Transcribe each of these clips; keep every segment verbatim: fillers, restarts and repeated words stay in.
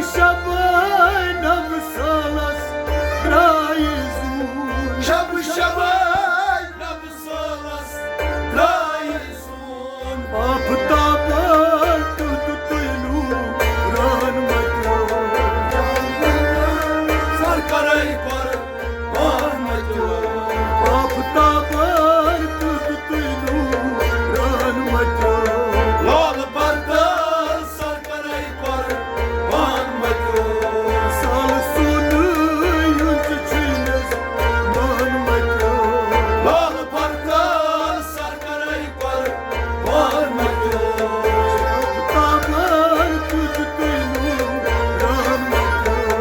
شبے نبہٕ سالس درٛایہِ زوٗن۔ شب شبے نبہٕ سالس درٛایہِ زوٗن۔ آفتاب تُہُنٛد تُہۍ نوٗرن مَتیو۔ سرکرے قربان مَتیو۔ آفتاب تُہُنٛد تُہۍ نوٗرن مَتیو۔ لال پردار سرکرے قربان مَتیو۔ سال سونہٕ یُن تہِ چھُے نہٕ مان مَتیو۔ لال پردار سرکرے قربان مَتیو۔ آفتاب تُہُنٛد تُہۍ نوٗرن مَتیو۔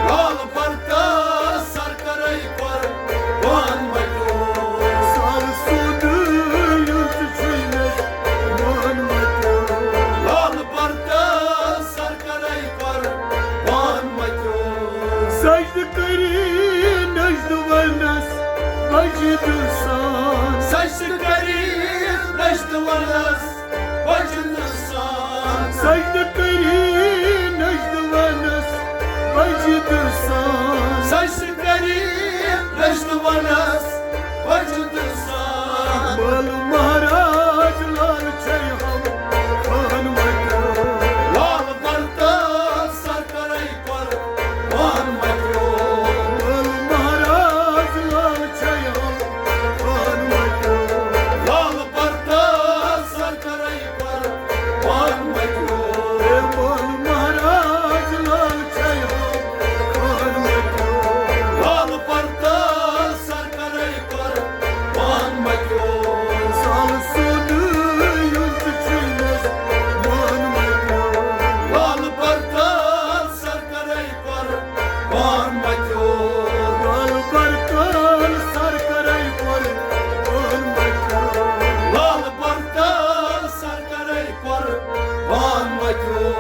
لال پردار سرکرے قربان مَتیو۔ سال سونہٕ یُن تہِ چھُے نہٕ مان مَتیو۔ لال پردار سرکرے قربان مَتیو۔ سجدٕ کٔرِتھ نٔژ دُوَنَس بجدٕ سان۔ سجدٕ کٔرِتھ نٔژ دُوَنَس بجدٕ سان۔ سجدٕ کٔرِتھ نٔژ دُوَنَس بجدٕ سان۔ سجدٕ کٔرِتھ نٔژ دُوَنَس بجدٕ سان۔ مٲلہٕ مہراز لال چھے ہم خان مَتیو۔ لال پردار سرکرے قربان مَتیو۔ مٲلہٕ مہراز لال چھے ہم خان مَتیو۔ لال پردار سرکرے قربان مَتیو۔ اے مٲلہٕ مہراز لال چھے ہم خان مَتیو۔ لال پردار سرکرے قربان مَتیو۔ سال سونہٕ یُن تہِ چھُے نہٕ مان مَتیو۔ لال پردار سرکرے قربان مَتیو۔ لال پردار سرکرے قربان مَتیو۔ لال پردار سرکرے قربان مَتیو۔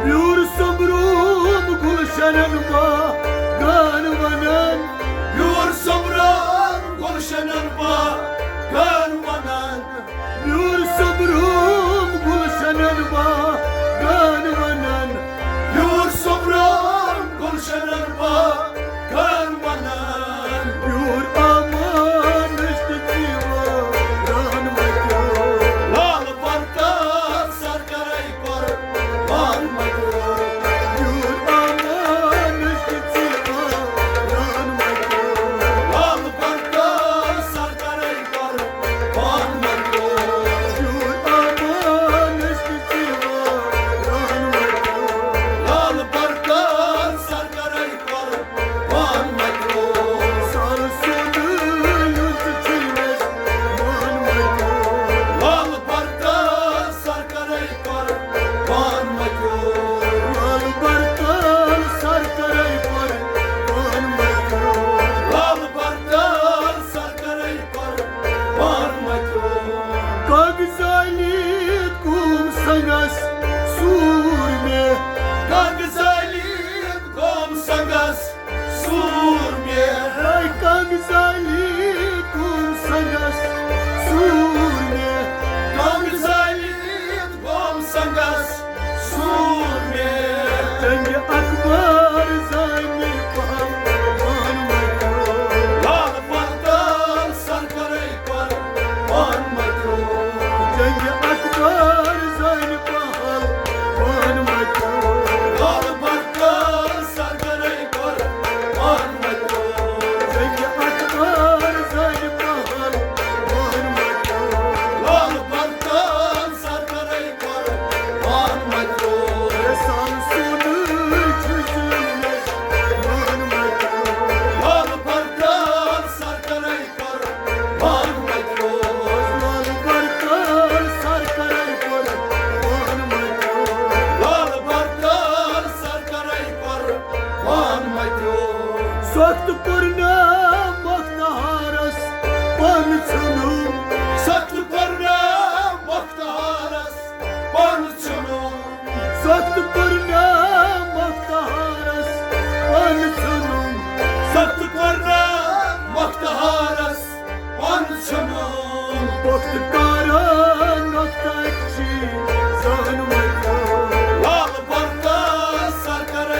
یور سوٚمبروم گُلشنن باغن وَنان۔ یور سوٚمبروم گُلشنن باغن وَنان۔ یور سوٚمبروم گُلشنن باغن وَنان۔ یور سوٚمبروم گُلشنن باغن وَنان۔ یور آمان نٔژ تہٕ زیٖوان مَتیو۔ لال پردار سرکرے قربان مَتیو۔ یور آمان نٔژ تہٕ زیٖوان مَتیو۔ لال پردار سرکرے قربان مَتیو۔ یور آمان نٔژ تہٕ زیٖوان مَتیو۔ لال پردار سرکرے قربان مَتیو۔ سال سونہٕ یُن تہِ چھُے نہٕ مان مَتیو۔ لال پردار سرکرے قربان مَتیو۔ لال پردار سرکرے قربان مَتیو۔ لال پردار سرکرے قربان مَتیو۔ کاغذ زٲلِتھ قوم سنگس سوٗر مےٚ۔ کاغذ زٲلِتھ قوم سنگس سوٗر مےٚ۔ اے کاغذ زٲلِتھ قوم سنگس سوٗر مےٚ۔ کاغذ زٲلِتھ قوم سنگس سوٗر مےٚ۔ جنگِ اکبر زانہِ پہلوان مَتیو۔ لال پردار سرکرے قربان مَتیو۔ جنگِ اکبر زانہِ پہلوان مَتیو۔ لال پردار سرکرے قربان مَتیو۔ جنگِ اکبر زانہِ پہلوان مَتیو۔ لال پردار سرکرے قربان مَتیو۔ سال سونہٕ چھُے زیٖوان مَتیو۔ لال پردار سرکرے قربان مَتیو۔ لال پردار سرکرے قربان مَتیو۔ لال پردار سرکرے قربان مَتیو۔ سخت کوٚر نہٕ مختارس پن ژھُنُن۔ سخت کوٚر نہٕ مختارس پن ژھُنُن۔ سخت کوٚر نہٕ مختارس پن ژھُنُن۔ سخت کوٚر نہٕ مختارس پن ژھُنُن۔ پختہٕ کارن نۄقطہٕ اکھ چیٖز زانُن مَتیو۔ لال پردار سرکرے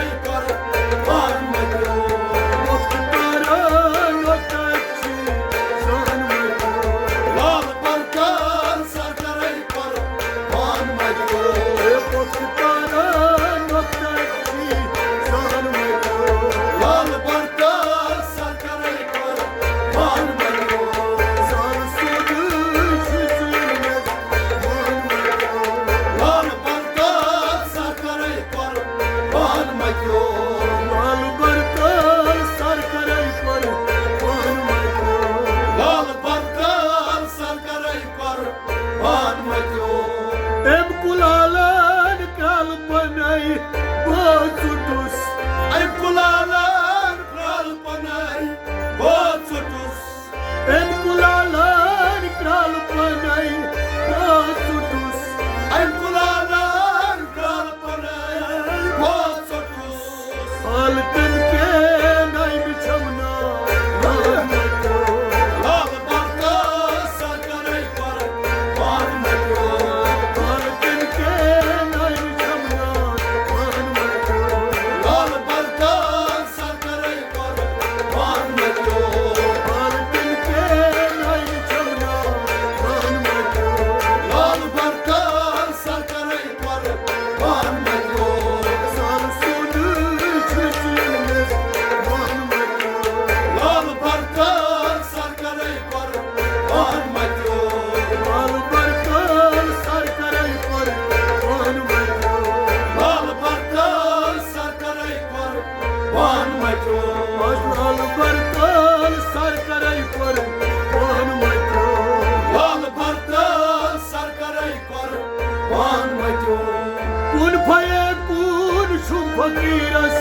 فقیرس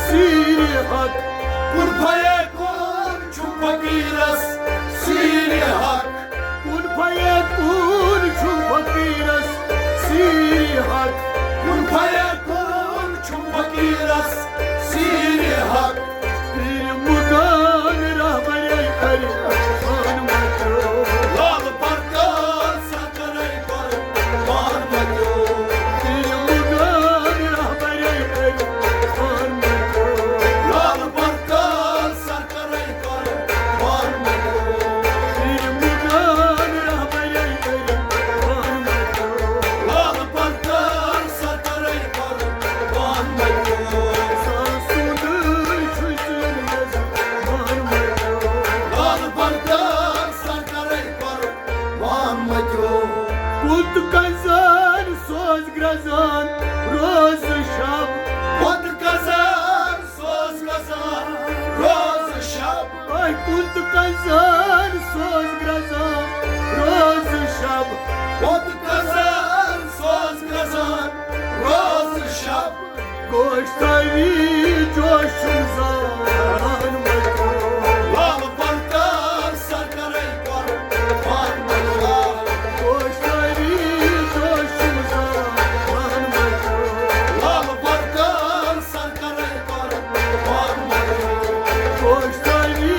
سیرِ حق۔ کُن پھیے کُن چھُ فقیرس سیرِ حق۔ کُن پھیے کُن چھُ فقیرس سیرِ حق۔ کُن پھیے کُن چھُ فقیرس سیرِ حق۔ پیرِ مغان رہبرے عرفان متیو۔ لال پردار سرکرے قربان متیو۔ پیرِ مغان رہبرے عرفان متیو۔ لال پردار سرکرے قربان متیو۔ پیرِ مغان رہبرے عرفان متیو۔ لال پردار سرکرے قربان متیو۔ ساسُن چھُ سُنٛد مہربان متیو۔ لال پردار سرکرے قربان متیو۔ پُت کزان سوز گرزان روز شب۔ پُت کزان سوز گرزان روز شب۔ اے پُت کزان سوز گرزان روز شب۔ پُت کزان سوز گرزان روز شب۔ گوشتاری جوش زان متیو۔ لال پردار سرکرے قربان متیو۔ گوشتاری جوش زان متیو۔ لال پردار سرکرے قربان متیو۔ گوشتاری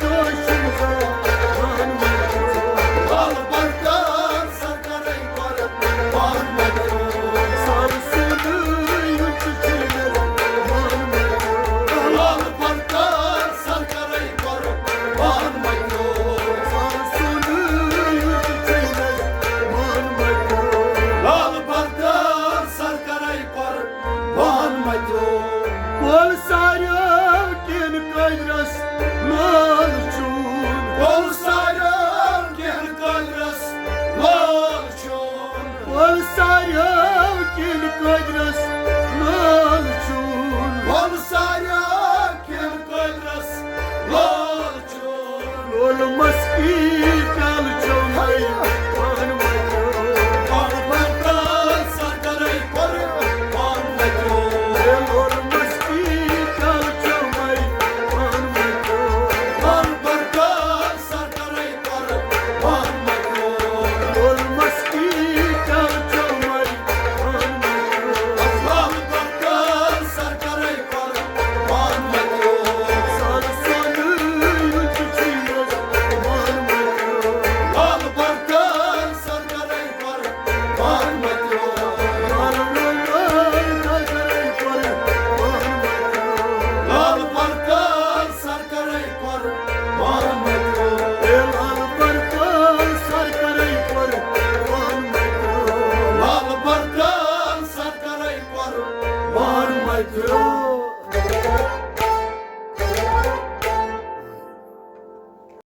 جوش زان متیو۔ لال پردار سرکرے قربان متیو۔ سر سُنٛد یُتھ چھُ مےٚ مان متیو۔ لال پردار سرکرے قربان متیو۔ سر سُنٛد یُتھ چھُ مےٚ مان متیو۔ لال پردار سرکرے قربان متیو۔ کول ساریو کین قدرس لول چون۔ کول ساریو کین قدرس لول چون۔ کول ساریو کین قدرس لول چون۔ کول ساریو کین قدرس لول چون۔ لول مسکی پیال چومے پان متیو۔ پان متیو سرکرے قربان متیو۔ لول مسکی پیال چومے پان متیو۔ پان متیو سرکرے قربان متیو۔ لول مسکی پیال چومے پان متیو۔ لال پردار سرکرے قربان متیو۔ سر سُنٛد یُتھ چھُ مےٚ مان متیو۔ لال پردار سرکرے قربان متیو۔ لال پردار سرکرے قربان متیو۔ لال پردار سرکرے قربان متیو۔ اے لال پردار سرکرے قربان متیو۔ لال پردار سرکرے قربان متیو۔